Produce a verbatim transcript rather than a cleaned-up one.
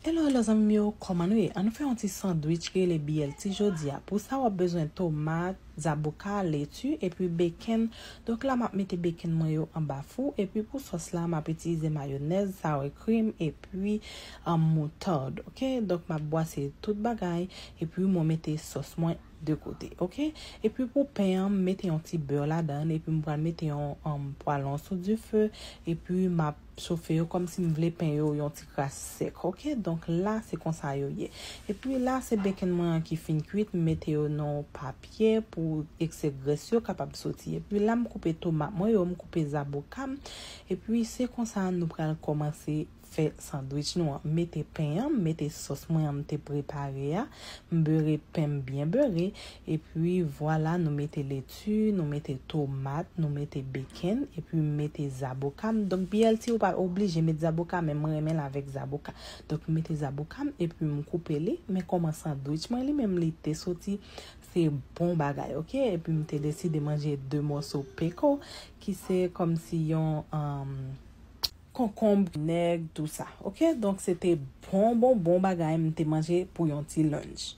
Hello, hello zanmi m yo, kòman nou ye? Ann nou fè yon ti sandwich ki rele B L T jodi a. Pou sa w ap bezwen tomat, zaboka, leti, epi bacon. Donk la m ap mete bacon mwen yo anba fou, epi pou sòs la m ap itilize mayonèz, sour cream, epi um, moutad, ok? Donk m ap bwase tout bagay, epi mwen mete sòs mwen de kote, ok? Epi pou pen an, m mete yon ti bè ladan, epi m pral mete yon um, pwalon sou dife, epi m ap chofe yo kòmsi m vle pen yo yon ti kras sèk, ok? Donk la se konsa yo ye. Epi la se bacon mwen an ki fin kwit, m mete yo nan papye pou eksè grès yo kapab soti. Epi la m koupe tomat mwen yo, m koupe zaboka m. Epi se konsa nou pral kòmanse fè sandwich nou an. M mete pen an, m mete sòs mwen an m te prepare a, m bere pen m byen bere, epi vwala nou mete leti, nou mete tomat, nou mete bacon, epi m mete zaboka m. Donk B L T ou pa oblije met zaboka, men mwen renmen l avèk zaboka. Donk m mete zaboka m, epi m koupe li, men kòman sandwich mwen li menm li te soti, se bon bagay, ok? Epi m te deside manje de mòso pickle, ki se kòmsi yon um, konkonb, nèg, tou sa. Ok, donk se te bon, bon, bon bagay m te manje pou yon ti lunch.